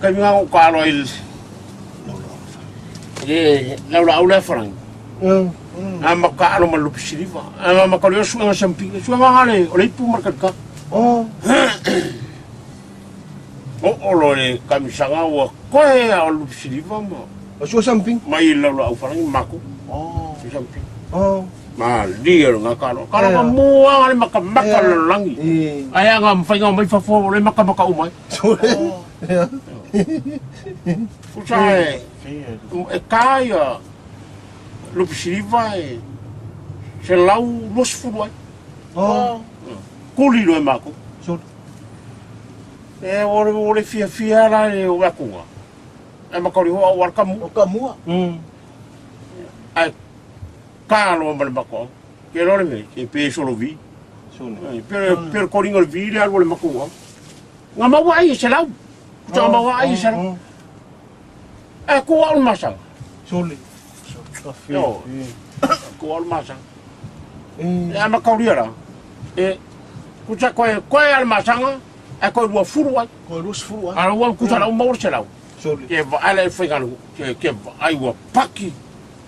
Taimi nga o ka aloa i le lau la au le farangi. A ma ka alo ma lupi siliva. A ma ka leo suenga sampi. Suenga hale o le ipu ma ka. Oh. O o lo le kamisanga ua koe a o lupi siliva ma. O sua samping. Mai lau la au farangi maku. Oh. Sampi. Oh. Ma lia lo nga ka alo. Ka lo mua le maka maka langi. Ai anga mawhainga mai fafo le maka maka umai. Kusa e, e kā ia lupi siliva e se lau 20 ai. Oh. Kuli loe mākou. E ore ore fia fia la e o akunga. E makauri hoa o alkamu. O kamua. Ai kā loa ma le mako. Ke lore me, ke pe solo vi. Pe pe koringa le vi le alu le mako. Nga maua ai e se lau. Kuta nga maua ai e se lau. E ku au le masanga. Sole. Yo. Ku au le masanga. E ama kauria la. E kuta koe koe al masanga e koe rua furu ai. Koe rua furu ai. Ara ua kuta lau maua se lau. Sole. Ke va ala e whainga ke ke ai ua paki.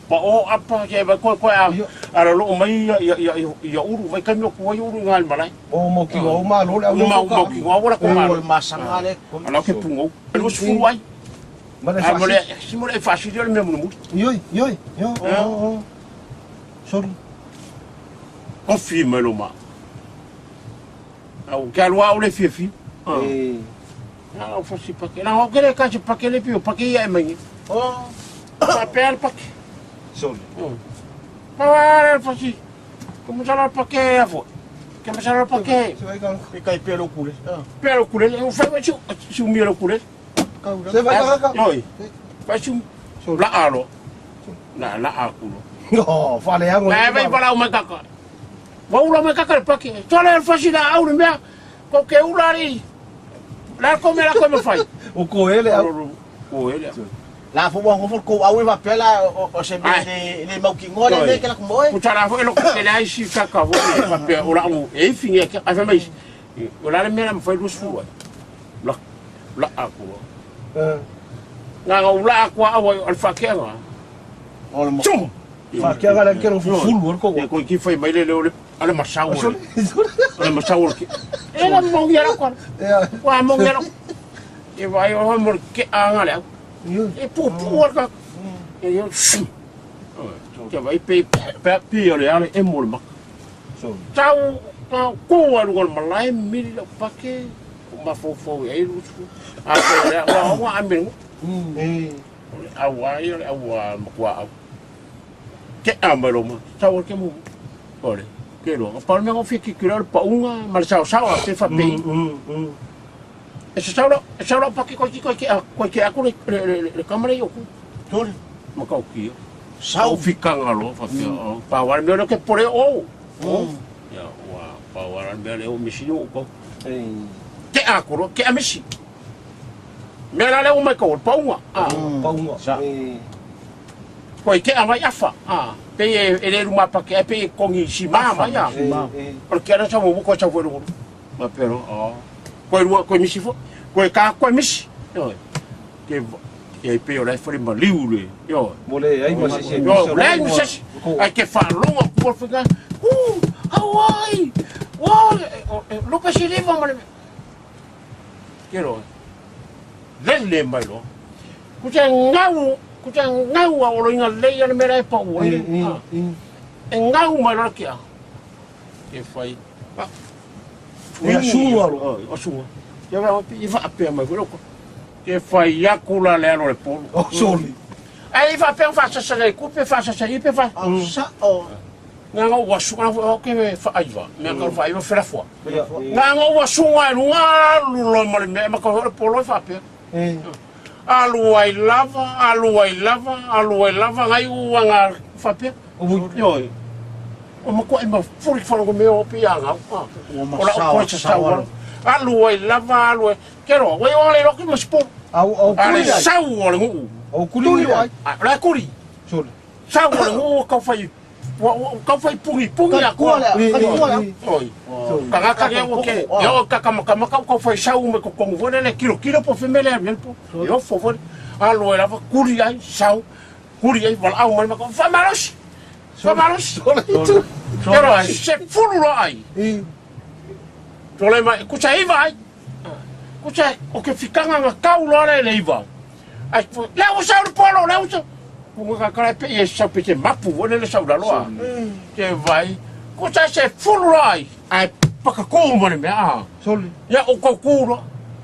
Pa o apa ke vai koe koe a ara lo mai ia ia ia ia uru vai kami o kuai uru ngai malai. O mo ki o ma lo le au Mau mau ki ngā wala ko O malo. le masanga le. Ala ke pungo. Lu sfuru ai. Ma le A mo le fasi. si mo le fasi le me mu. Yoi, yoi, yo. Oh, oh. Sorry. Ko fi me lo ma. Au ke alua o le fi fi. Eh. Na au fasi pa ke. Na o ke le ka se pa ke le pi o pa ke ia e mai. Oh. Pa pe al pa ke. Sole. Pa wa fasi. Ko mo sala pa ke a fo. Ke mo sala pa ke. Se vai ka. E kai pelo kule. Pe lo kule. O fa wa si si mi lo kule. Se vai ka ka. Oi. Fa si la alo. La la akulo. No, fale ango. Vai vai para o makaka. Wa ula makaka le paki. Tole el fasi la au le mea. Ko ke ula ri. La ko me la ko me fai. O ko ele au. Ko ele. La fo wa ngofo ko au e va pela o se me le le mau ki ngore le ke la kumoe. Ko tara fo elo ke la isi kaka fo e pa pe ora u e finge ke a mai. O la le mea la fai lus fu. La la aku. Eh. Nga nga ula aku au al fa ke nga. O le mo. Chum. Fa ke ga le ke ro fulu o ko. E ko ki fai mai le le ale masau. Sole. Ale masau ke. E la mo ngi ala ko. Eh. Wa mo ngi ala. E vai o mo ke anga le. Yoi. E pu pu ka. E yo. Ke vai pe pe pe o le ale e mo le mak. Sole. Tau tau ko alu gol malai mili le pake o ma fo fo e lu su. A ko le wa wa ame. Eh. O le au ai o le au a ma kwa au. Ke a ma lo ma. Tau ke mo. Ole. Ke lo. Pa me ngo fi ki ki le pa unga ma le sao sao a pe fa pe. E se sao e sao pake ko ki ko ki ko ki aku le le le kamera yo ku. Tole. Ma kau ki. Sau. Sau fikanga lo fa pe. Pa wa me lo ke pore o. O. Ya wa pa wa me le o misi yo ko. Eh. Ke a ko ke a misi. Me la le o mai ko pa unga. Ah. Pa unga. Sa. Eh. Ko ke a mai afa. Ah. Pe e e le ruma pa ke pe kongi si ma ma ya. Eh. O ke ana sa mo ko sa fo Ma pero oh. Ko rua ko misi fo. Ko ka ko misi. Yo. Ke ke pe o le fo ma liu le. Yo. Mo le ai ma se se. Yo, le mi se. Ai ke fa longa ku fo ka. U, Hawaii. Wa, lo pa si le ma le. Ke ro. Le le mai lo. Ku te ngau, ku te ngau a o inga le ia le mera e pa u. E ngau mai lo kia. Ke whai. E a sunga ro. O sunga. Ke wa i fa apea mai ko. Ke whai aku la le alo le polo. Oh, sorry. Ai fa pe fa sa sa le kupe fa sa sa i pe fa. Au sa o. Nga nga ua sunga o ke fa aiva. Me ka fa aiva fera fua. Ia. Nga nga ua sunga e lunga alu lo ma le mea ma ka le polo e fa apea. Eh. Alu ai lava, alu ai lava, alu ai lava ngai ua nga fa apea. O Yo. O ma ko e ma furi fa lo me o pi anga. O O la masao. ko sa sa ua. Alu ai lava alu ai. Kero, wai o le roki ma spo. Au au Ale kuli ai. sau o le nguu. Au kuli ai. A la kuri. Sole. Sau o le nguu ka whai. Ua kau fai pugi pugi a Kua lea, kua lea. Oi. Tagata lea ua ke, e o kakamakama kau kau fai sau me kokongu foi lele kilo kilo po femele a po. E ofo foi. Alo e lava kuri ai sau, kuri ai walaau mai maka whamalosi. Whamalosi. Kero ai se fulu lo ai. Tole mai kusa iva ai. Kusa o ke fikanga nga kau loa le le iva. Ai le ua sau le polo le ua Kunga ka kala pe e sau pe te mapu foi le sau lalo a. Te vai. Kusa se fulu lo ai. Ai pakakou ma le mea a. Soli. Ia o kau ku loa.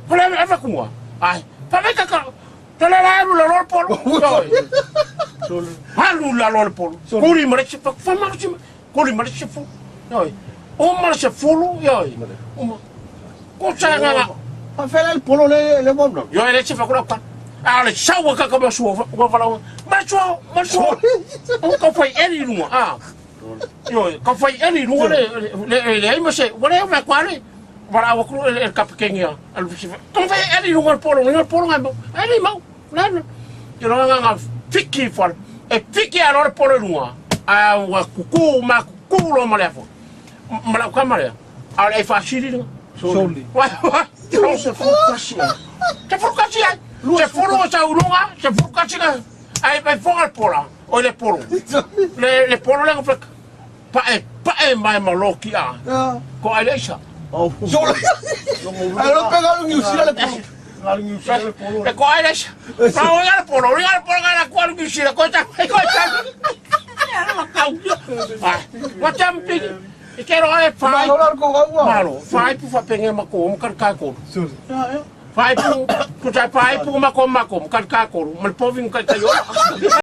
Ko le ava kunga. Ai. Pa mai ka ka. Te le la alu lalo le polo. Soli. Alu lalo le polo. Kuri ma le se fa fa ma se kuri ma le se fu. Oi. O ma le se fulu oi. Uma. Ko sa nga nga. Pa fela le polo le le mo. Yo ele se fa kura ka. A le sau ka ka ma sua wa vala. Ma sua, ma sua. O ka fai eli lunga. Ah. Yo ka fai eli lunga le le le ai ma se wa le ma kwa le. Vala wa kuru ele ka pekengia. Alu se ka fai eli lunga le polo, le polo ngai mau. Eli mau. Le le. Yo nga nga fiki fa. E fiki a le polo lunga. A wa kuku ma kuku lo ma le fo. Ma la ka ma le. A le fa siri lunga. Soli. Wa wa. Se fulu kasi. Se fulu kasi ai. Se fulu o sa urunga, se fulu kasi ka. Ai vai fonga le pola, o le polo. Le le polo le ngaflek. Pa e pa e mai ma loki a. Ko ai le isa. Oh. Soli. Alo pega lu New Zealand le polo. Ngalu New Zealand le polo. Le ko ai le isa. Pa o ia le polo, o ia le polo ngai la ko alu New Zealand ko ta ko ta. Ala ma kau. Ai, wa champi. E kero ai fai. Malo la ko gaua. Malo, fai pu fa penge ma ko mo ka ko. Soli. Ya, ya. Fai pu, ku ta fai pu ma ko ma ko mo ka ko. Ma le povi ka ka yo.